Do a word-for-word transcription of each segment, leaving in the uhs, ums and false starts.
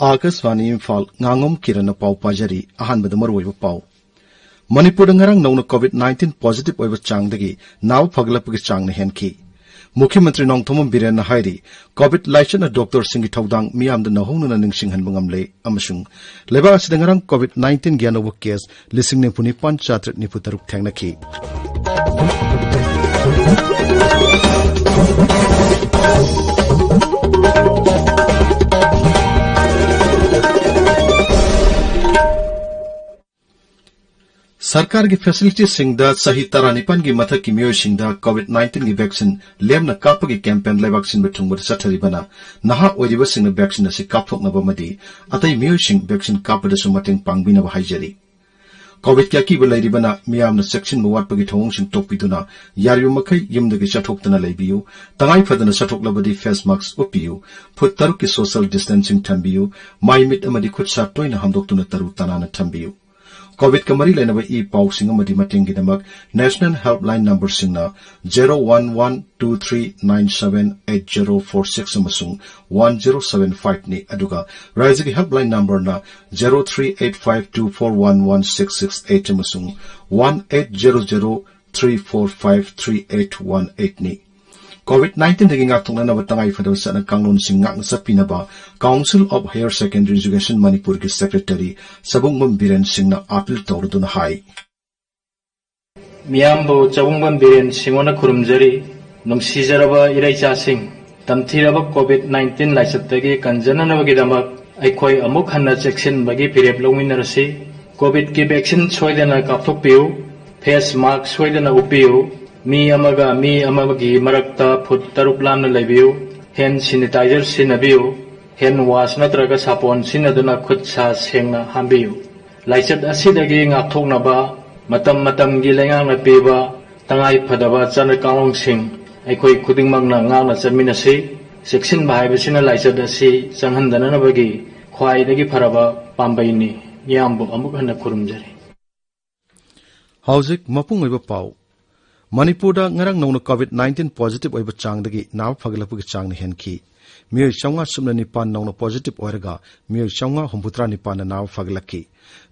ꯑꯥꯀꯥꯁꯕꯥꯅꯤ ꯏꯝꯐꯥꯜ, ꯉꯥꯉꯣꯝ ꯀꯤꯔꯟꯅ ꯄꯥꯎ ꯄꯥꯖꯔꯤ꯫ ꯑꯍꯥꯟꯕꯗ ꯃꯔꯨꯑꯣꯏꯕ ꯄꯥꯎ꯫ ꯃꯅꯤꯄꯨꯔꯗ ꯉꯔꯥꯡ ꯅꯧꯅ COVID nineteen positive ꯑꯣꯏꯕ ꯆꯥꯡꯗꯒꯤ ꯅꯥꯕ ꯐꯒꯠꯂꯛꯄꯒꯤ ꯆꯥꯡꯅ ꯍꯦꯟꯈꯤ꯫ ꯃꯨꯈ꯭ꯌ ꯃꯟꯇ꯭ꯔꯤ ꯅꯣꯡꯊꯣꯝꯕꯝ ꯕꯤꯔꯦꯟꯅ ꯍꯥꯏꯔꯤ, COVID ꯂꯥꯏꯆꯠꯅ ꯗꯣꯛꯇꯔꯁꯤꯡꯒꯤ ꯊꯧꯗꯥꯡ ꯃꯤꯌꯥꯝꯗ ꯅꯧꯍꯧꯅꯅ ꯅꯤꯡꯁꯤꯡꯍꯟꯕ ꯉꯝꯂꯦ ꯑꯃꯁꯨꯡ ꯂꯩꯕꯥꯛ ꯑꯁꯤꯗ ꯉꯔꯥꯡ COVID nineteen ꯒꯤ ꯑꯅꯧꯕ ꯀꯦꯁ ꯂꯤꯁꯤꯡ ꯅꯤꯐꯨ ꯅꯤꯄꯥꯟ ꯆꯥꯇ꯭ꯔꯦꯠ ꯅꯤꯐꯨ ꯇꯔꯨꯛ ꯊꯦꯡꯅꯈꯤ꯫ ꯁꯔꯀꯥꯔꯒꯤ ꯐꯦꯁꯤꯂꯤꯇꯤꯁꯤꯡꯗ ꯆꯍꯤ ꯇꯔꯥꯅꯤꯄꯥꯟꯒꯤ ꯃꯊꯛꯀꯤ ꯃꯤꯑꯣꯏꯁꯤꯡꯗ COVID nineteen ꯒꯤ ꯚꯦꯛꯁꯤꯟ ꯂꯦꯝꯅ ꯀꯥꯞꯄꯒꯤ ꯀꯦꯝꯄꯦꯟ ꯂꯩꯕꯥꯛ ꯁꯤꯟꯕ ꯊꯨꯡꯕꯗ ꯆꯠꯊꯔꯤꯕꯅ ꯅꯍꯥ ꯑꯣꯏꯔꯤꯕꯁꯤꯡꯅ ꯚꯦꯛꯁꯤꯟ ꯑꯁꯤ ꯀꯥꯞꯊꯣꯛꯅꯕ ꯑꯃꯗꯤ ꯑꯇꯩ ꯃꯤꯑꯣꯏꯁꯤꯡ ꯚꯦꯛꯁꯤꯟ ꯀꯥꯞꯄꯗꯁꯨ ꯃꯇꯦꯡ ꯄꯥꯡꯕꯤꯅꯕ ꯍꯥꯏꯖꯔꯤ꯫ COVIDꯀꯤ ꯑꯀꯤꯕ ꯂꯩꯔꯤꯕꯅ ꯃꯤꯌꯥꯝꯅ ꯆꯦꯛꯁꯤꯟꯕ ꯋꯥꯠꯄꯒꯤ ꯊꯧꯑꯣꯡꯁꯤꯡ ꯇꯣꯛꯄꯤꯗꯨꯅ ꯌꯥꯔꯤꯕ ꯃꯈꯩ ꯌꯨꯝꯗꯒꯤ ꯆꯠꯊꯣꯛꯇꯅ ꯂꯩꯕꯤꯌꯨ꯫ ꯇꯉꯥꯏ ꯐꯗꯅ ꯆꯠꯊꯣꯛꯂꯕꯗꯤ ꯐꯦꯁ ꯃꯥꯛꯁ ꯎꯞꯄꯤꯌꯨ꯫ ꯐꯨꯠ ꯇꯔꯨꯛꯀꯤ ꯁꯣꯁꯤꯌꯦꯜ ꯗꯤꯁꯇꯦꯟꯁꯤꯡ ꯊꯝꯕꯤꯌꯨ꯫ ꯃꯥꯏ ꯃꯤꯠ ꯑꯃꯗꯤ ꯈꯨꯠ ꯁꯥ ꯇꯣꯏꯅ ꯍꯥꯝꯗꯣꯛꯇꯨꯅ ꯇꯔꯨ ꯇꯅꯥꯟꯅ ꯊꯝꯕꯤꯌꯨ꯫ COVIDꯀ ꯃꯔꯤ ꯂꯩꯅꯕ ꯏ ꯄꯥꯎꯁꯤꯡ ꯑꯃꯗꯤ ꯃꯇꯦꯡꯒꯤꯗꯃꯛ ꯅꯦꯁꯅꯦꯜ ꯍꯦꯜꯞꯂꯥꯏꯟ ꯅꯝꯕꯔꯁꯤꯡꯅ zero one one two three nine seven eight zero four six ꯑꯃꯁꯨꯡ one zero seven five ꯅꯤ, ꯑꯗꯨꯒ ꯔꯥꯏꯖ꯭ꯌꯒꯤ ꯍꯦꯜꯞꯂꯥꯏꯟ ꯅꯝꯕꯔꯅ zero three eight five two four one one six six eight ꯑꯃꯁꯨꯡ one eight zero zero three four five three eight one eight ꯅꯤ꯫ COVID nineteen ꯗꯒꯤ ꯉꯥꯛꯊꯣꯛꯅꯅꯕ ꯇꯉꯥꯏ ꯐꯗꯕ ꯆꯠꯅ ꯀꯥꯡꯂꯣꯟꯁꯤꯡ ꯉꯥꯛꯅ ꯆꯠꯄꯤꯅꯕ Council of Higher Secondary Education ꯃꯅꯤꯄꯨꯔꯒꯤ ꯁꯦꯀ꯭ꯔꯦꯇꯔꯤ ꯆꯕꯨꯡꯕꯝ ꯕꯤꯔꯦꯟ ꯁꯤꯡꯅ ꯑꯥꯄꯤꯜ ꯇꯧꯔꯗꯨꯅ ꯍꯥꯏ꯫ ꯃꯤꯌꯥꯝꯕꯨ ꯆꯕꯨꯡꯕꯝ ꯕꯤꯔꯦꯟ ꯁꯤꯡꯍꯣꯅ ꯈꯨꯔꯨꯝꯖꯔꯤ꯫ ꯅꯨꯡꯁꯤꯖꯔꯕ ꯏꯔꯩꯆꯥꯁꯤꯡ, ꯇꯝꯊꯤꯔꯕ COVID nineteen ꯂꯥꯏꯆꯠꯇꯒꯤ ꯀꯟꯖꯅꯅꯕꯒꯤꯗꯃꯛ ꯑꯩꯈꯣꯏ ꯑꯃꯨꯛ ꯍꯟꯅ ꯆꯦꯛꯁꯤꯟꯕꯒꯤ ꯐꯤꯔꯦꯞ ꯂꯧꯃꯤꯟꯅꯔꯁꯤ꯫ COVIDꯀꯤ ꯚꯦꯛꯁꯤꯟ ꯁꯣꯏꯗꯅ ꯀꯥꯞꯊꯣꯛꯄꯤꯌꯨ꯫ ꯐꯦꯁ ꯃꯥꯛꯁ ꯁꯣꯏꯗꯅ ꯎꯞꯄꯤꯌꯨ꯫ ꯃꯤ ꯑꯃꯒ ꯃꯤ ꯑꯃꯒꯤ ꯃꯔꯛꯇ ꯐꯨꯠ ꯇꯔꯨꯛ ꯂꯥꯞꯅ ꯂꯩꯕꯤꯌꯨ꯫ ꯍꯦꯟ ꯁꯦꯅꯤꯇꯥꯏꯖꯔ ꯁꯤꯖꯤꯟꯅꯕꯤꯌꯨ꯫ ꯍꯦꯟ ꯋꯥꯁ ꯅꯠꯇ꯭ꯔꯒ ꯁꯥꯄꯣꯟ ꯁꯤꯖꯤꯟꯅꯗꯨꯅ ꯈꯨꯠ ꯁꯥ ꯁꯦꯡꯅ ꯍꯥꯝꯕꯤꯌꯨ꯫ ꯂꯥꯏꯆꯠ ꯑꯁꯤꯗꯒꯤ ꯉꯥꯛꯊꯣꯛꯅꯕ ꯃꯇꯝ ꯃꯇꯝꯒꯤ ꯂꯩꯉꯥꯛꯅ ꯄꯤꯕ ꯇꯉꯥꯏ ꯐꯗꯕ ꯆꯠꯅ ꯀꯥꯡꯂꯣꯟꯁꯤꯡ ꯑꯩꯈꯣꯏ ꯈꯨꯗꯤꯡꯃꯛꯅ ꯉꯥꯛꯅ ꯆꯠꯃꯤꯟꯅꯁꯤ꯫ ꯆꯦꯛꯁꯤꯟꯕ ꯍꯥꯏꯕꯁꯤꯅ ꯂꯥꯏꯆꯠ ꯑꯁꯤ ꯆꯪꯍꯟꯗꯅꯕꯒꯤ ꯈ꯭ꯋꯥꯏꯗꯒꯤ ꯐꯔꯕ ꯄꯥꯝꯕꯩꯅꯤ꯫ ꯃꯤꯌꯥꯝꯕꯨ ꯑꯃꯨꯛ ꯍꯟꯅ ꯈꯨꯔꯨꯝꯖꯔꯤ꯫ ꯍꯧꯖꯤꯛ ꯃꯄꯨꯡ ꯑꯣꯏꯕ ꯄꯥꯎ꯫ ꯃꯅꯤꯄꯨꯔꯗ ꯉꯔꯥꯡ ꯅꯧꯅ COVID nineteen positive ꯑꯣꯏꯕ ꯆꯥꯡꯗꯒꯤ ꯅꯥꯕ ꯐꯒꯠꯂꯛꯄꯒꯤ ꯆꯥꯡꯅ ꯍꯦꯟꯈꯤ꯫ ꯃꯤꯑꯣꯏ ꯆꯥꯝꯃꯉꯥ ꯁꯨꯞꯅ ꯅꯤꯄꯥꯟ ꯅꯧꯅ ꯄꯣꯖꯤꯇꯤꯚ ꯑꯣꯏꯔꯒ ꯃꯤꯑꯣꯏ ꯆꯥꯝꯃꯉꯥ ꯍꯨꯝꯐꯨꯇꯔꯥ ꯅꯤꯄꯥꯟꯅ ꯅꯥꯕ ꯐꯒꯠꯂꯛꯈꯤ꯫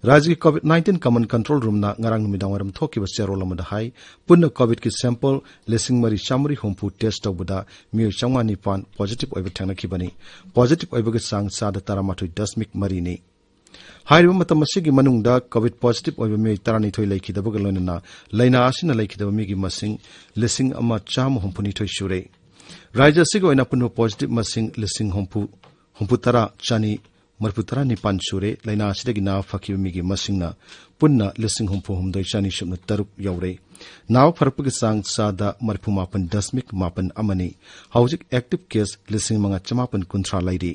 ꯔꯥꯖ꯭ꯌꯒꯤ ꯀꯣꯚꯤꯗ ꯅꯥꯏꯟꯇꯤꯟ ꯀꯃꯟ ꯀꯟꯇ꯭ꯔꯣꯜ ꯔꯨꯝꯅ ꯉꯔꯥꯡ ꯅꯨꯃꯤꯗꯥꯡꯋꯥꯏꯔꯝ ꯊꯣꯛꯈꯤꯕ ꯆꯦꯔꯣꯜ ꯑꯃꯗ ꯍꯥꯏ, ꯄꯨꯟꯅ ꯀꯣꯚꯤꯗꯀꯤ ꯁꯦꯝꯄꯜ ꯂꯤꯁꯤꯡ ꯃꯔꯤ ꯆꯥꯃꯔꯤ ꯍꯨꯝꯐꯨ ꯇꯦꯁ ꯇꯧꯕꯗ ꯃꯤꯑꯣꯏ ꯆꯥꯝꯃꯉꯥ ꯅꯤꯄꯥꯟ ꯄꯣꯖꯤꯇꯤꯚ ꯑꯣꯏꯕ ꯊꯦꯡꯅꯈꯤꯕꯅꯤ꯫ ꯄꯣꯖꯤꯇꯤꯚ ꯑꯣꯏꯕꯒꯤ ꯆꯥꯡ ꯆꯥꯗ ꯇꯔꯥꯃꯥꯊꯣꯏ ꯗꯁꯃꯤꯛ ꯃꯔꯤꯅꯤ꯫ ꯍꯥꯏꯔꯤꯕ ꯃꯇꯝ ꯑꯁꯤꯒꯤ ꯃꯅꯨꯡꯗ ꯀꯣꯚꯤꯗ ꯄꯣꯖꯤꯇꯤꯚ ꯑꯣꯏꯕ ꯃꯤꯑꯣꯏ ꯇꯔꯥꯅꯤꯊꯣꯏ ꯂꯩꯈꯤꯗꯕꯒ ꯂꯣꯏꯅꯅ ꯂꯥꯏꯅꯥ ꯑꯁꯤꯅ ꯂꯩꯈꯤꯗꯕ ꯃꯤꯒꯤ ꯃꯁꯤꯡ ꯂꯤꯁꯤꯡ ꯑꯃ ꯆꯥꯝꯃ ꯍꯨꯝꯐꯨꯅꯤꯊꯣꯏ ꯁꯨꯔꯦ꯫ ꯔꯥꯖ꯭ꯌ ꯑꯁꯤꯒꯤ ꯑꯣꯏꯅ ꯑꯄꯨꯟꯕ ꯄꯣꯖꯤꯇꯤꯚ ꯃꯁꯤꯡ ꯂꯤꯁꯤꯡ ꯍꯨꯝꯐꯨ, ꯍꯨꯝꯐꯨꯇꯔꯥ ꯆꯥꯅꯤ ꯃꯔꯤꯐꯨꯇꯔꯥ ꯅꯤꯄꯥꯟ ꯁꯨꯔꯦ꯫ ꯂꯥꯏꯅꯥ ꯑꯁꯤꯗꯒꯤ ꯅꯥꯕ ꯐꯈꯤꯕ ꯃꯤꯒꯤ ꯃꯁꯤꯡꯅ ꯄꯨꯟꯅ ꯂꯤꯁꯤꯡ ꯍꯨꯝꯐꯨ ꯍꯨꯝꯗꯣꯏ ꯆꯥꯅꯤ ꯁꯨꯞꯅ ꯇꯔꯨꯛ ꯌꯧꯔꯦ꯫ ꯅꯥꯕ ꯐꯔꯛꯄꯒꯤ ꯆꯥꯡ ꯆꯥꯗ ꯃꯔꯤꯐꯨ ꯃꯥꯄꯟ ꯗꯁꯃꯤꯛ ꯃꯥꯄꯟ ꯑꯃꯅꯤ꯫ ꯍꯧꯖꯤꯛ ꯑꯦꯛꯇꯤꯚ ꯀꯦꯁ ꯂꯤꯁꯤꯡ ꯃꯉꯥ ꯆꯃꯥꯄꯟ ꯀꯨꯟꯊ꯭ꯔꯥ ꯂꯩꯔꯤ꯫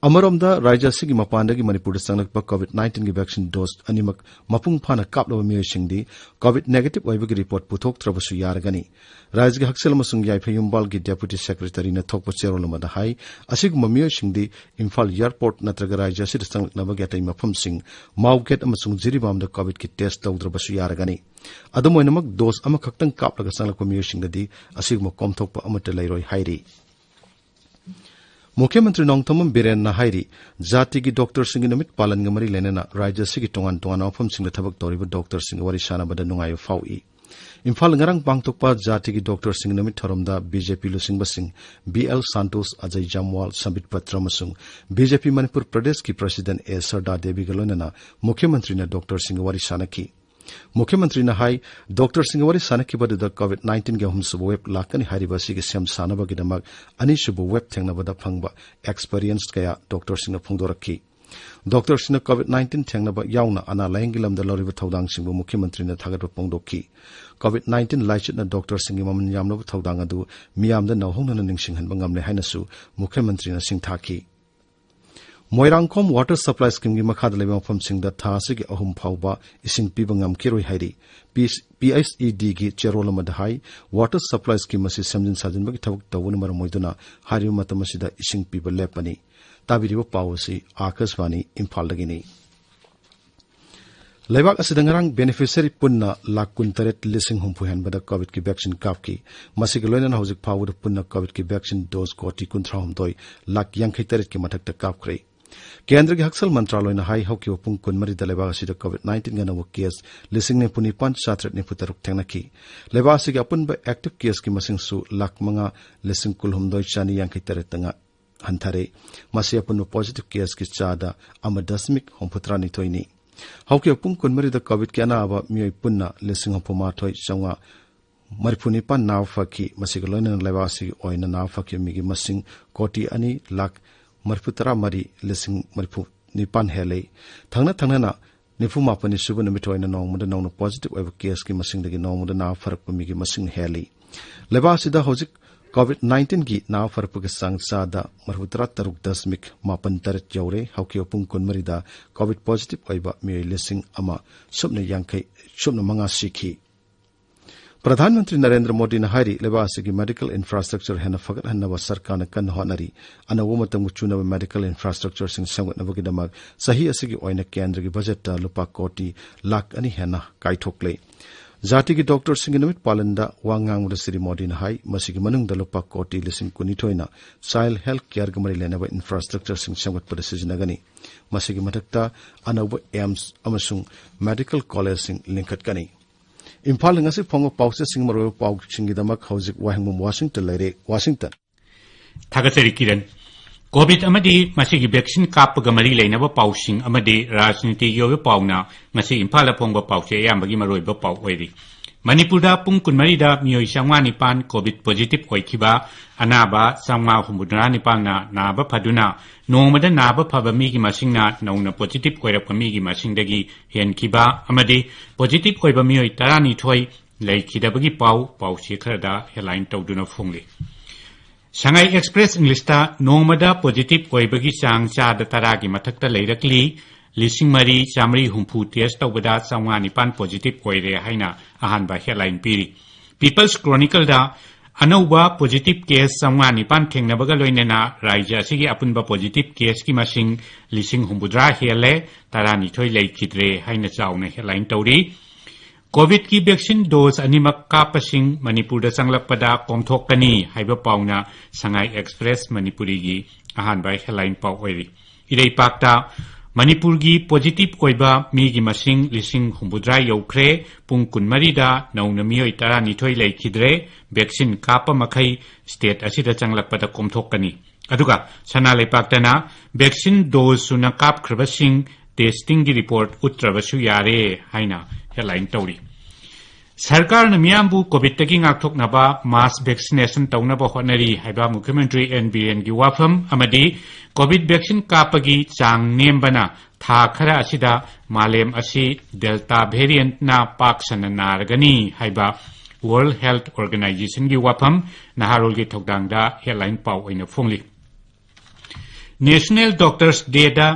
ꯑꯃꯔꯣꯝꯗ, ꯔꯥꯖ꯭ꯌ ꯑꯁꯤꯒꯤ ꯃꯄꯥꯟꯗꯒꯤ ꯃꯅꯤꯄꯨꯔꯗ ꯆꯪꯂꯛꯄ ꯀꯣꯚꯤꯗ ꯅꯥꯏꯟꯇꯤꯟꯒꯤ ꯚꯦꯛꯁꯤꯟ ꯗꯣꯁ ꯑꯅꯤꯃꯛ ꯃꯄꯨꯡ ꯐꯥꯅ ꯀꯥꯞꯂꯕ ꯃꯤꯑꯣꯏꯁꯤꯡꯗꯤ ꯀꯣꯚꯤꯗ ꯅꯦꯒꯦꯇꯤꯚ ꯑꯣꯏꯕꯒꯤ ꯔꯤꯄꯣꯔꯠ ꯄꯨꯊꯣꯛꯇ꯭ꯔꯕꯁꯨ ꯌꯥꯔꯒꯅꯤ꯫ ꯔꯥꯖ꯭ꯌꯒꯤ ꯍꯛꯁꯦꯜ ꯑꯃꯁꯨꯡ ꯌꯥꯏꯐ ꯌꯨꯝꯕꯥꯜꯒꯤ ꯗꯦꯄꯨꯇꯤ ꯁꯦꯀ꯭ꯔꯦꯇꯔꯤꯅ ꯊꯣꯛꯄ ꯆꯦꯔꯣꯜ ꯑꯃꯗ ꯍꯥꯏ, ꯑꯁꯤꯒꯨꯝꯕ ꯃꯤꯑꯣꯏꯁꯤꯡꯗꯤ ꯏꯝꯐꯥꯜ ꯑꯦꯌꯔꯄꯣꯔꯠ ꯅꯠꯇ꯭ꯔꯒ ꯔꯥꯖ꯭ꯌ ꯑꯁꯤꯗ ꯆꯪꯂꯛꯅꯕꯒꯤ ꯑꯇꯩ ꯃꯐꯝꯁꯤꯡ, ꯃꯥꯎꯒꯦꯠ ꯑꯃꯁꯨꯡ ꯖꯤꯔꯤꯕꯥꯝꯗ ꯀꯣꯚꯤꯗꯀꯤ ꯇꯦꯁ ꯇꯧꯗ꯭ꯔꯕꯁꯨ ꯌꯥꯔꯒꯅꯤ꯫ ꯑꯗꯨꯝ ꯑꯣꯏꯅꯃꯛ, ꯗꯣꯁ ꯑꯃꯈꯛꯇꯪ ꯀꯥꯞꯂꯒ ꯆꯪꯂꯛꯄ ꯃꯤꯑꯣꯏꯁꯤꯡꯗꯗꯤ ꯑꯁꯤꯒꯨꯝꯕ ꯀꯣꯝꯊꯣꯛꯄ ꯑꯃꯠꯇ ꯂꯩꯔꯣꯏ ꯍꯥꯏꯔꯤ꯫ ꯃꯨꯈ꯭ꯌ ꯃꯟꯇ꯭ꯔꯤ ꯅꯣꯡꯊꯣꯝꯕꯝ ꯕꯤꯔꯦꯟꯅ ꯍꯥꯏꯔꯤ, ꯖꯥꯇꯤꯒꯤ ꯗꯣꯛꯇꯔꯁꯤꯡꯒꯤ ꯅꯨꯃꯤꯠ ꯄꯥꯂꯟꯒ ꯃꯔꯤ ꯂꯩꯅꯅ ꯔꯥꯖ꯭ꯌ ꯑꯁꯤꯒꯤ ꯇꯣꯉꯥꯟ ꯇꯣꯉꯥꯟꯕ ꯃꯐꯝꯁꯤꯡꯗ ꯊꯕꯛ ꯇꯧꯔꯤꯕ ꯗꯣꯛꯇꯔꯁꯤꯡꯒ ꯋꯥꯔꯤ ꯁꯥꯟꯅꯕꯗ ꯅꯨꯡꯉꯥꯏꯕ ꯐꯥꯎꯏ꯫ ꯏꯝꯐꯥꯜ ꯉꯔꯥꯡ ꯄꯥꯡꯊꯣꯛꯄ ꯖꯥꯇꯤꯒꯤ ꯗꯣꯛꯇꯔꯁꯤꯡꯒꯤ ꯅꯨꯃꯤꯠ ꯊꯧꯔꯝꯗ ꯕꯤ ꯖꯦ ꯄꯤ ꯂꯨꯆꯤꯡꯕꯁꯤꯡ ꯕꯤ ꯑꯦꯜ ꯁꯥꯟꯇꯣꯁ, ꯑꯖꯌ ꯖꯝꯋꯥꯜ, ꯁꯝꯕꯤꯠ ꯄꯇ꯭ꯔ ꯑꯃꯁꯨꯡ ꯕꯤ ꯖꯦ ꯄꯤ ꯃꯅꯤꯄꯨꯔ ꯄ꯭ꯔꯗꯦꯁꯀꯤ ꯄ꯭ꯔꯁꯤꯗꯦꯟꯠ ꯑꯦ ꯁꯔꯗꯥ ꯗꯦꯕꯤꯒ ꯂꯣꯏꯅꯅ ꯃꯨꯈ꯭ꯌ ꯃꯟꯇ꯭ꯔꯤꯅ ꯗꯣꯛꯇꯔꯁꯤꯡꯒ ꯋꯥꯔꯤ ꯁꯥꯟꯅꯈꯤ꯫ ꯃꯨꯈ꯭ꯌ ꯃꯟꯇ꯭ꯔꯤꯅ ꯍꯥꯏ, ꯗꯣꯛꯇꯔꯁꯤꯡꯒ ꯋꯥꯔꯤ ꯁꯥꯟꯅꯈꯤꯕꯗꯨꯗ ꯀꯣꯚꯤꯗ ꯅꯥꯏꯟꯇꯤꯟꯒꯤ ꯑꯍꯨꯝꯁꯨꯕ ꯋꯦꯕ ꯂꯥꯛꯀꯅꯤ ꯍꯥꯏꯔꯤꯕ ꯑꯁꯤꯒꯤ ꯁꯦꯝ ꯁꯥꯅꯕꯒꯤꯗꯃꯛ ꯑꯅꯤꯁꯨꯕ ꯋꯦꯕ ꯊꯦꯡꯅꯕꯗ ꯐꯪꯕ ꯑꯦꯛꯁꯄꯤꯔꯤꯌꯦꯟꯁ ꯀꯌꯥ ꯗꯣꯛꯇꯔꯁꯤꯡꯅ ꯐꯣꯡꯗꯣꯔꯛꯈꯤ꯫ ꯗꯣꯛꯇꯔꯁꯤꯡꯅ ꯀꯣꯚꯤꯗ ꯅꯥꯏꯟꯇꯤꯟ ꯊꯦꯡꯅꯕ ꯌꯥꯎꯅ ꯑꯅꯥ ꯂꯥꯌꯦꯡꯒꯤ ꯂꯝꯗ ꯂꯧꯔꯤꯕ ꯊꯧꯗꯥꯡꯁꯤꯡꯕꯨ ꯃꯨꯈ꯭ꯌ ꯃꯟꯇ꯭ꯔꯤꯅ ꯊꯥꯒꯠꯄ ꯐꯣꯡꯗꯣꯛꯈꯤ꯫ ꯀꯣꯚꯤꯗ ꯅꯥꯏꯟꯇꯤꯟ ꯂꯥꯏꯆꯠꯅ ꯗꯣꯛꯇꯔꯁꯤꯡꯒꯤ ꯃꯃꯜ ꯌꯥꯝꯂꯕ ꯊꯧꯗꯥꯡ ꯑꯗꯨ ꯃꯤꯌꯥꯝꯗ ꯅꯧꯍꯧꯅꯅ ꯅꯤꯡꯁꯤꯡꯍꯟꯕ ꯉꯝꯂꯦ ꯍꯥꯏꯅꯁꯨ ꯃꯨꯈ꯭ꯌ ꯃꯟꯇ꯭ꯔꯤꯅ ꯁꯤꯡꯊꯥꯈꯤ꯫ ꯃꯣꯏꯔꯥꯡꯈꯣꯝ ꯋꯥꯇꯔ ꯁꯄ꯭ꯂꯥꯏ ꯁ꯭ꯀꯤꯝꯒꯤ ꯃꯈꯥꯗ ꯂꯩꯕ ꯃꯐꯝꯁꯤꯡꯗ ꯊꯥ ꯑꯁꯤꯒꯤ ꯑꯍꯨꯝ ꯐꯥꯎꯕ ꯏꯁꯤꯡ ꯄꯤꯕ ꯉꯝꯈꯤꯔꯣꯏ ꯍꯥꯏꯔꯤ꯫ ꯄꯤ-, ꯄꯤ ꯑꯩꯆ ꯏ ꯗꯤꯒꯤ ꯆꯦꯔꯣꯜ ꯑꯃꯗ ꯍꯥꯏ, ꯋꯥꯇꯔ ꯁꯄ꯭ꯂꯥꯏ ꯁ꯭ꯀꯤꯝ ꯑꯁꯤ ꯁꯦꯝꯖꯤꯟ ꯁꯥꯖꯤꯟꯕꯒꯤ ꯊꯕꯛ ꯇꯧꯕꯅ ꯃꯔꯝ ꯑꯣꯏꯗꯨꯅ ꯍꯥꯏꯔꯤꯕ ꯃꯇꯝ ꯑꯁꯤꯗ ꯏꯁꯤꯡ ꯄꯤꯕ ꯂꯦꯞꯄꯅꯤ꯫ ꯇꯥꯕꯤꯔꯤꯕ ꯄꯥꯎ ꯑꯁꯤ ꯑꯥꯀꯥꯁꯕꯥꯅꯤ ꯏꯝꯐꯥꯜꯗꯒꯤꯅꯤ꯫ ꯂꯩꯕꯥꯛ ꯑꯁꯤꯗ ꯉꯔꯥꯡ beneficiary ꯄꯨꯟꯅ ꯂꯥꯈ ꯀꯨꯟꯇꯔꯦꯠ ꯂꯤꯁꯤꯡ ꯍꯨꯝꯐꯨ ꯍꯦꯟꯕꯗ ꯀꯣꯚꯤꯗꯀꯤ vaccine ꯀꯥꯞꯈꯤ꯫ ꯃꯁꯤꯒ ꯂꯣꯏꯅꯅ ꯍꯧꯖꯤꯛ ꯐꯥꯎꯕꯗ ꯄꯨꯟꯅ ꯀꯣꯚꯤꯗꯀꯤ vaccine dose ꯀꯣꯇꯤ ꯀꯨꯟꯊ꯭ꯔꯥꯍꯨꯝꯗꯣꯏ ꯂꯥꯈ ꯌꯥꯡꯈꯩ ꯇꯔꯦꯠꯀꯤ ꯃꯊꯛꯇ ꯀꯥꯞꯈ꯭ꯔꯦ꯫ ꯀꯦꯟꯗ꯭ꯔꯒꯤ ꯍꯛꯁꯦꯜ ꯃꯟꯇ꯭ꯔꯥꯂꯣꯏꯅ ꯍꯥꯏ, ꯍꯧꯈꯤꯕ ꯄꯨꯡ ꯀꯨꯟꯃꯔꯤꯗ ꯂꯩꯕꯥꯛ ꯑꯁꯤꯗ ꯀꯣꯚꯤꯗ ꯅꯥꯏꯟꯇꯤꯟꯒꯤ ꯑꯅꯧꯕ ꯀꯦꯁ ꯂꯤꯁꯤꯡ ꯅꯤꯐꯨ ꯅꯤꯄꯥꯟ ꯆꯥꯇ꯭ꯔꯦꯠ ꯅꯤꯐꯨ ꯇꯔꯨꯛ ꯊꯦꯡꯅꯈꯤ꯫ ꯂꯩꯕꯥꯛ ꯑꯁꯤꯒꯤ ꯑꯄꯨꯟꯕ active caseꯀꯤ ꯃꯁꯤꯡꯁꯨ ꯂꯥꯈ ꯃꯉꯥ ꯂꯤꯁꯤꯡ ꯀꯨꯟꯍꯨꯝꯗꯣꯏ ꯆꯥꯅꯤ ꯌꯥꯡꯈꯩ ꯇꯔꯦꯠꯇ ꯉ-, ꯍꯟꯊꯔꯦ꯫ ꯃꯁꯤ ꯑꯄꯨꯟꯕ positive caseꯀꯤ ꯆꯥꯗ ꯑꯃ ꯗꯁꯃꯤꯛ ꯍꯨꯝꯐꯨꯇꯔꯥꯅꯤꯊꯣꯏꯅꯤ꯫ ꯍꯧꯈꯤꯕ ꯄꯨꯡ ꯀꯨꯟꯃꯔꯤꯗ ꯀꯣꯚꯤꯗꯀꯤ ꯑꯅꯥꯕ ꯃꯤꯑꯣꯏ ꯄꯨꯟꯅ ꯂꯤꯁꯤꯡ ꯍꯨꯝꯐꯨ ꯃꯥꯊꯣꯏ ꯆꯥꯝꯃꯉꯥ ꯃꯔꯤꯐꯨ ꯅꯤꯄꯥꯟ ꯅꯥꯕ ꯐꯈꯤ꯫ ꯃꯁꯤꯒ ꯂꯣꯏꯅꯅ ꯂꯩꯕꯥꯛ ꯑꯁꯤꯒꯤ ꯑꯣꯏꯅ ꯅꯥꯕ ꯐꯈꯤꯕ ꯃꯤꯒꯤ ꯃꯁꯤꯡ ꯀꯣꯇꯤ ꯑꯅꯤ ꯂꯥꯈ ꯃꯔꯤꯐꯨ ꯇꯔꯥ ꯃꯔꯤ ꯂꯤꯁꯤꯡ ꯃꯔꯤꯐꯨ ꯅꯤꯄꯥꯟ ꯍꯦꯜꯂꯤ꯫ ꯊꯪꯅ ꯊꯪꯅꯅ ꯅꯤꯐꯨ ꯃꯥꯄꯟꯅꯤ ꯁꯨꯕ ꯅꯨꯃꯤꯠ ꯑꯣꯏꯅ ꯅꯣꯡꯃꯗ ꯅꯧꯅ positive ꯑꯣꯏꯕ caseꯀꯤ ꯃꯁꯤꯡꯗꯒꯤ ꯅꯣꯡꯃꯗ ꯅꯥꯕ ꯐꯔꯛꯄ ꯃꯤꯒꯤ ꯃꯁꯤꯡ ꯍꯦꯜꯂꯤ꯫ ꯂꯩꯕꯥꯛ ꯑꯁꯤꯗ ꯍꯧꯖꯤꯛ ꯀꯣꯚꯤꯗ ꯅꯥꯏꯟꯇꯤꯟꯒꯤ ꯅꯥꯕ ꯐꯔꯛꯄꯒꯤ ꯆꯥꯡ ꯆꯥꯗ ꯃꯔꯤꯐꯨꯇꯔꯥ ꯇꯔꯨꯛ ꯗꯁꯃꯤꯛ ꯃꯥꯄꯟ ꯇꯔꯦꯠ ꯌꯧꯔꯦ꯫ ꯍꯧꯈꯤꯕ ꯄꯨꯡ ꯀꯨꯟꯃꯔꯤꯗ ꯀꯣꯚꯤꯗ positive ꯑꯣꯏꯕ ꯃꯤꯑꯣꯏ ꯂꯤꯁꯤꯡ ꯑꯃ ꯁꯨꯞꯅ ꯌꯥꯡꯈꯩ, ꯁꯨꯞꯅ ꯃꯉꯥ ꯁꯤꯈꯤ꯫ ꯄ꯭ꯔꯙꯥꯟ ꯃꯟꯇ꯭ꯔꯤ ꯅꯔꯦꯟꯗ꯭ꯔ ꯃꯣꯗꯤꯅ ꯍꯥꯏꯔꯤ, ꯂꯩꯕꯥꯛ ꯑꯁꯤꯒꯤ medical infrastructure ꯍꯦꯟꯅ ꯐꯒꯠꯍꯟꯅꯕ ꯁꯔꯀꯥꯔꯅ ꯀꯟꯅ ꯍꯣꯠꯅꯔꯤ꯫ ꯑꯅꯧꯕ ꯃꯇꯝꯒ ꯆꯨꯅꯕ medical infrastructureꯁꯤꯡ ꯁꯦꯝꯒꯠꯅꯕꯒꯤꯗꯃꯛ ꯆꯍꯤ ꯑꯁꯤꯒꯤ ꯑꯣꯏꯅ ꯀꯦꯟꯗ꯭ꯔꯒꯤ ꯕꯖꯦꯠꯇ ꯂꯨꯄꯥ ꯀꯣꯇꯤ ꯂꯥꯈ ꯑꯅꯤ ꯍꯦꯟꯅ ꯀꯥꯏꯊꯣꯛꯂꯦ꯫ ꯖꯥꯇꯤꯒꯤ ꯗꯣꯛꯇꯔꯁꯤꯡꯒꯤ ꯅꯨꯃꯤꯠ ꯄꯥꯂꯟꯗ ꯋꯥ ꯉꯥꯡꯕꯗ ꯁ꯭ꯔꯤ ꯃꯣꯗꯤꯅ ꯍꯥꯏ, ꯃꯁꯤꯒꯤ ꯃꯅꯨꯡꯗ ꯂꯨꯄꯥ ꯀꯣꯇꯤ ꯂꯤꯁꯤꯡ ꯀꯨꯟꯅꯤꯊꯣꯏꯅ child health careꯒ ꯃꯔꯤ ꯂꯩꯅꯕ infrastructureꯁꯤꯡ ꯁꯦꯝꯒꯠꯄꯗ ꯁꯤꯖꯤꯟꯅꯒꯅꯤ꯫ ꯃꯁꯤꯒꯤ ꯃꯊꯛꯇ ꯑꯅꯧꯕ AIIMS ꯑꯃꯁꯨꯡ medical collegeꯁꯤꯡ ꯂꯤꯡꯈꯠꯀꯅꯤ꯫ ꯏꯝꯐꯥꯜꯗ ꯉꯁꯤ ꯐꯣꯡꯕ ꯄꯥꯎꯆꯦꯁꯤꯡ ꯃꯔꯨꯑꯣꯏꯕ ꯄꯥꯎꯁꯤꯡꯒꯤꯗꯃꯛ ꯍꯧꯖꯤꯛ ꯋꯥꯍꯦꯡꯕꯝ ꯋꯥꯁꯤꯡꯇꯟ ꯂꯩꯔꯦ꯫ ꯋꯥꯁꯤꯡꯇꯟ꯫ ꯊꯥꯒꯠꯆꯔꯤ ꯀꯤꯔꯟ꯫ ꯀꯣꯚꯤꯗ ꯑꯃꯗꯤ ꯃꯁꯤꯒꯤ vaccine ꯀꯥꯞꯄꯒ ꯃꯔꯤ ꯂꯩꯅꯕ ꯄꯥꯎꯁꯤꯡ ꯑꯃꯗꯤ ꯔꯥꯖꯅꯤꯇꯤꯒꯤ ꯑꯣꯏꯕ ꯄꯥꯎꯅ ꯉꯁꯤ ꯏꯝꯐꯥꯜꯗ ꯐꯣꯡꯕ ꯄꯥꯎꯆꯦ ꯑꯌꯥꯝꯕꯒꯤ ꯃꯔꯨꯑꯣꯏꯕ ꯄꯥꯎ ꯑꯣꯏꯔꯤ꯫ ꯃꯅꯤꯄꯨꯔꯗ ꯄꯨꯡ ꯀꯨꯟꯃꯔꯤꯗ ꯃꯤꯑꯣꯏ ꯆꯥꯝꯃꯉꯥ ꯅꯤꯄꯥꯟ ꯀꯣꯚꯤꯗ positive ꯑꯣꯏꯈꯤꯕ, ꯑꯅꯥꯕ ꯆꯥꯝꯃꯉꯥ ꯍꯨꯝꯐꯨꯇꯔꯥ ꯅꯤꯄꯥꯟꯅ ꯅꯥꯕ ꯐꯗꯨꯅ ꯅꯣꯡꯃꯗ ꯅꯥꯕ ꯐꯕ ꯃꯤꯒꯤ ꯃꯁꯤꯡꯅ ꯅꯧꯅ positive ꯑꯣꯏꯔꯛꯄ ꯃꯤꯒꯤ ꯃꯁꯤꯡꯗꯒꯤ ꯍꯦꯟꯈꯤꯕ ꯑꯃꯗꯤ positive ꯑꯣꯏꯕ ꯃꯤꯑꯣꯏ ꯇꯔꯥꯅꯤꯊꯣꯏ ꯂꯩꯈꯤꯗꯕꯒꯤ ꯄꯥꯎ ꯄꯥꯎꯆꯦ ꯈꯔꯗ headline ꯇꯧꯗꯨꯅ ꯐꯣꯡꯂꯤ꯫ ꯁꯉꯥꯏ ꯑꯦꯛꯁꯄ꯭ꯔꯦꯁ ꯏꯪꯂꯤꯁꯇ ꯅꯣꯡꯃꯗ positive ꯑꯣꯏꯕꯒꯤ ꯆꯥꯡ ꯆꯥꯗ ꯇꯔꯥꯒꯤ ꯃꯊꯛꯇ ꯂꯩꯔꯛꯂꯤ꯫ ꯂꯤꯁꯤꯡ ꯃꯔꯤ ꯆꯥꯃꯔꯤ ꯍꯨꯝꯐꯨ test ꯇꯧꯕꯗ ꯆꯥꯝꯃꯉꯥ ꯅꯤꯄꯥꯟ positive ꯑꯣꯏꯔꯦ ꯍꯥꯏꯅ ꯑꯍꯥꯟꯕ headline ꯄꯤꯔꯤ꯫ People's Chronicleꯗ ꯑꯅꯧꯕ positive case ꯆꯥꯝꯃꯉꯥ ꯅꯤꯄꯥꯟ ꯊꯦꯡꯅꯕꯒ ꯂꯣꯏꯅꯅ ꯔꯥꯖ꯭ꯌ ꯑꯁꯤꯒꯤ ꯑꯄꯨꯟꯕ positive caseꯀꯤ ꯃꯁꯤꯡ ꯂꯤꯁꯤꯡ ꯍꯨꯝꯐꯨꯇꯔꯥ ꯍꯦꯜꯂꯦ, ꯇꯔꯥꯅꯤꯊꯣꯏ ꯂꯩꯈꯤꯗ꯭ꯔꯦ ꯍꯥꯏꯅ ꯆꯥꯎꯅ headline ꯇꯧꯔꯤ꯫ COVIDꯀꯤ vaccine dose ꯑꯅꯤꯃꯛ ꯀꯥꯞꯄꯁꯤꯡ ꯃꯅꯤꯄꯨꯔꯗ ꯆꯪꯂꯛꯄꯗ ꯀꯣꯝꯊꯣꯛꯀꯅꯤ ꯍꯥꯏꯕ ꯄꯥꯎꯅ ꯁꯉꯥꯏ Express ꯃꯅꯤꯄꯨꯔꯤꯒꯤ ꯑꯍꯥꯟꯕ headline ꯄꯥꯎ ꯑꯣꯏꯔꯤ꯫ ꯏꯔꯩꯄꯥꯛꯇ ꯃꯅꯤꯄꯨꯔꯒꯤ positive ꯑꯣꯏꯕ ꯃꯤꯒꯤ ꯃꯁꯤꯡ ꯂꯤꯁꯤꯡ ꯍꯨꯝꯐꯨꯇꯔꯥ ꯌꯧꯈ꯭ꯔꯦ꯫ ꯄꯨꯡ ꯀꯨꯟꯃꯔꯤꯗ ꯅꯧꯅ ꯃꯤꯑꯣꯏ ꯇꯔꯥꯅꯤꯊꯣꯏ ꯂꯩꯈꯤꯗ꯭ꯔꯦ꯫ Vaccine ꯀꯥꯞꯄ ꯃꯈꯩ state ꯑꯁꯤꯗ ꯆꯪꯂꯛꯄꯗ ꯀꯣꯝꯊꯣꯛꯀꯅꯤ꯫ ꯑꯗꯨꯒ ꯁꯅꯥ ꯂꯩꯄꯥꯛꯇꯅ vaccine dose ꯁꯨꯅ ꯀꯥꯞꯈ꯭ꯔꯕꯁꯤꯡ testingꯒꯤ report ꯎꯠꯇ꯭ꯔꯕꯁꯨ ꯌꯥꯔꯦ ꯍꯥꯏꯅ headline ꯇꯧꯔꯤ꯫ ꯁꯔꯀꯥꯔꯅ ꯃꯤꯌꯥꯝꯕꯨ COVIDꯇꯒꯤ ꯉꯥꯛꯊꯣꯛꯅꯕ mass vaccination ꯇꯧꯅꯕ ꯍꯣꯠꯅꯔꯤ ꯍꯥꯏꯕ ꯃꯨꯈ꯭ꯌ ꯃꯟꯇ꯭ꯔꯤ ꯑꯦꯟ ꯕꯤꯔꯦꯟꯒꯤ ꯋꯥꯐꯝ ꯑꯃꯗꯤ COVID vaccine ꯀꯥꯞꯄꯒꯤ ꯆꯥꯡ ꯅꯦꯝꯕꯅ ꯊꯥ ꯈꯔ ꯑꯁꯤꯗ ꯃꯥꯂꯦꯝ ꯑꯁꯤ Delta variantꯅ ꯄꯥꯛ ꯁꯟꯅ ꯅꯥꯔꯒꯅꯤ ꯍꯥꯏꯕ World Health Organizationꯒꯤ ꯋꯥꯐꯝ ꯅꯍꯥꯔꯣꯜꯒꯤ ꯊꯧꯗꯥꯡꯗ headline ꯄꯥꯎ ꯑꯣꯏꯅ ꯐꯣꯡꯂꯤ꯫ National Doctors Dayꯗ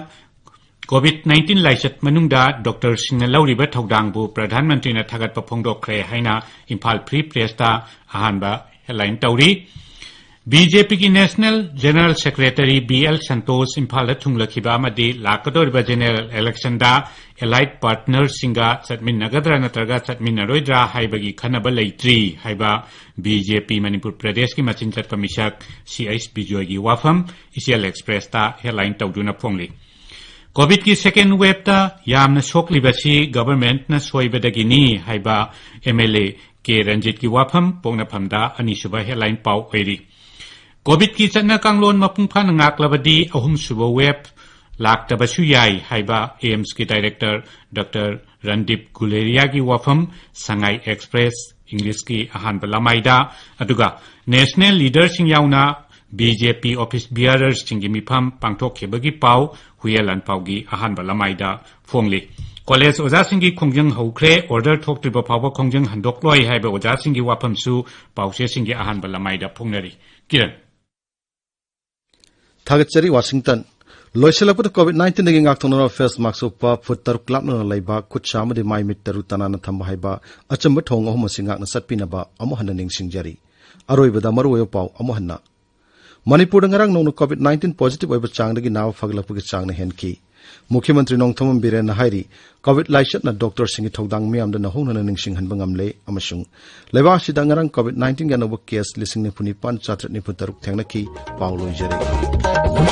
COVID nineteen ꯂꯥꯏꯆꯠ ꯃꯅꯨꯡꯗ doctorꯁꯤꯡꯅ ꯂꯧꯔꯤꯕ ꯊꯧꯗꯥꯡꯕꯨ ꯄ꯭ꯔꯙꯥꯟ ꯃꯟꯇ꯭ꯔꯤꯅ ꯊꯥꯒꯠꯄ ꯐꯣꯡꯗꯣꯛꯈ꯭ꯔꯦ ꯍꯥꯏꯅ ꯏꯝꯐꯥꯜ Free Pressꯇ ꯑꯍꯥꯟꯕ headline ꯇꯧꯔꯤ꯫ BJPꯒꯤ National General Secretary B L Santosh ꯏꯝꯐꯥꯜꯗ ꯊꯨꯡꯂꯈꯤꯕ ꯑꯃꯗꯤ ꯂꯥꯛꯀꯗꯧꯔꯤꯕ general electionꯗ allied partnerꯁꯤꯡꯒ ꯆꯠꯃꯤꯟꯅꯒꯗ꯭ꯔꯥ ꯅꯠꯇ꯭ꯔꯒ ꯆꯠꯃꯤꯟꯅꯔꯣꯏꯗ꯭ꯔꯥ ꯍꯥꯏꯕꯒꯤ ꯈꯟꯅꯕ ꯂꯩꯇ꯭ꯔꯤ ꯍꯥꯏꯕ BJP ꯃꯅꯤꯄꯨꯔ ꯄ꯭ꯔꯗꯦꯁꯀꯤ ꯃꯆꯤꯟ ꯆꯠꯄ ꯃꯤꯁꯛ ꯁꯤ ꯑꯩꯆ ꯕꯤꯖꯣꯏꯒꯤ ꯋꯥꯐꯝ ꯏꯆꯦꯜ Expressꯇ headline ꯇꯧꯗꯨꯅ ꯐꯣꯡꯂꯤ꯫ COVIDꯀꯤ second waveꯇ ꯌꯥꯝꯅ ꯁꯣꯛꯂꯤꯕꯁꯤ governmentꯅ ꯁꯣꯏꯕꯗꯒꯤꯅꯤ ꯍꯥꯏꯕ MLA ꯀꯦ ꯔꯟꯖꯤꯠꯀꯤ ꯋꯥꯐꯝ ꯄꯣꯛꯅꯐꯝꯗ ꯑꯅꯤꯁꯨꯕ headline ꯄꯥꯎ ꯑꯣꯏꯔꯤ꯫ COVIDꯀꯤ ꯆꯠꯅ ꯀꯥꯡꯂꯣꯟ ꯃꯄꯨꯡ ꯐꯥꯅ ꯉꯥꯛꯂꯕꯗꯤ ꯑꯍꯨꯝꯁꯨꯕ wave ꯂꯥꯛꯇꯕꯁꯨ ꯌꯥꯏ ꯍꯥꯏꯕ AIIMSꯀꯤ director Doctor ꯔꯟꯗꯤꯞ ꯒꯨꯂꯦꯔꯤꯌꯥꯒꯤ ꯋꯥꯐꯝ ꯁꯉꯥꯏ Express Englishꯀꯤ ꯑꯍꯥꯟꯕ ꯂꯃꯥꯏꯗ, ꯑꯗꯨꯒ national leaderꯁꯤꯡ ꯌꯥꯎꯅ BJP office bearerꯁꯤꯡꯒꯤ ꯃꯤꯐꯝ ꯄꯥꯡꯊꯣꯛꯈꯤꯕꯒꯤ ꯄꯥꯎ ꯍꯨꯏꯌꯦꯟ ꯂꯥꯟꯄꯥꯎꯒꯤ ꯑꯍꯥꯟꯕ ꯂꯃꯥꯏꯗ ꯐꯣꯡꯂꯤ꯫ College ꯑꯣꯖꯥꯁꯤꯡꯒꯤ ꯈꯣꯡꯖꯪ ꯍꯧꯈ꯭ꯔꯦ, order ꯊꯣꯛꯇ꯭ꯔꯤꯕ ꯐꯥꯎꯕ ꯈꯣꯡꯖꯪ ꯍꯟꯗꯣꯛꯂꯣꯏ ꯍꯥꯏꯕ ꯑꯣꯖꯥꯁꯤꯡꯒꯤ ꯋꯥꯐꯝꯁꯨ ꯄꯥꯎꯆꯦꯁꯤꯡꯒꯤ ꯑꯍꯥꯟꯕ ꯂꯃꯥꯏꯗ ꯐꯣꯡꯅꯔꯤ꯫ ꯀꯤꯔꯟ꯫ ꯊꯥꯒꯠꯆꯔꯤ ꯋꯥꯁꯤꯡꯇꯟ꯫ ꯂꯣꯏꯁꯤꯜꯂꯛꯄꯗ COVID nineteenꯗꯒꯤ ꯉꯥꯛꯊꯣꯛꯅꯅꯕ face mask ꯎꯞꯄ, ꯐꯨꯠ ꯇꯔꯨꯛ ꯂꯥꯞꯅꯅ ꯂꯩꯕ, ꯈꯨꯠ ꯁꯥ ꯑꯃꯗꯤ ꯃꯥꯏ ꯃꯤꯠ ꯇꯔꯨ ꯇꯅꯥꯟꯅ ꯊꯝꯕ ꯍꯥꯏꯕ ꯑꯆꯝꯕ ꯊꯧꯑꯣꯡ ꯑꯍꯨꯝ ꯑꯁꯤ ꯉꯥꯛꯅ ꯆꯠꯄꯤꯅꯕ ꯑꯃꯨꯛ ꯍꯟꯅ ꯅꯤꯡꯁꯤꯡꯖꯔꯤ꯫ ꯑꯔꯣꯏꯕꯗ ꯃꯔꯨꯑꯣꯏꯕ ꯄꯥꯎ ꯑꯃꯨꯛ ꯍꯟꯅ꯫ ꯃꯅꯤꯄꯨꯔꯗ ꯉꯔꯥꯡ ꯅꯧꯅ COVID nineteen positive ꯑꯣꯏꯕ ꯆꯥꯡꯗꯒꯤ ꯅꯥꯕ ꯐꯒꯠꯂꯛꯄꯒꯤ ꯆꯥꯡꯅ ꯍꯦꯟꯈꯤ꯫ ꯃꯨꯈ꯭ꯌ ꯃꯟꯇ꯭ꯔꯤ ꯅꯣꯡꯊꯣꯝꯕꯝ ꯕꯤꯔꯦꯟꯅ ꯍꯥꯏꯔꯤ, COVID ꯂꯥꯏꯆꯠꯅ ꯗꯣꯛꯇꯔꯁꯤꯡꯒꯤ ꯊꯧꯗꯥꯡ ꯃꯤꯌꯥꯝꯗ ꯅꯧꯍꯧꯅꯅ ꯅꯤꯡꯁꯤꯡꯍꯟꯕ ꯉꯝꯂꯦ ꯑꯃꯁꯨꯡ ꯂꯩꯕꯥꯛ ꯑꯁꯤꯗ ꯉꯔꯥꯡ COVID nineteen ꯒꯤ ꯑꯅꯧꯕ case ꯂꯤꯁꯤꯡ ꯅꯤꯐꯨ ꯅꯤꯄꯥꯟ ꯆꯥꯇ꯭ꯔꯦꯠ ꯅꯤꯐꯨ ꯇꯔꯨꯛ ꯊꯦꯡꯅꯈꯤ꯫ ꯄꯥꯎ ꯂꯣꯏꯖꯔꯦ꯫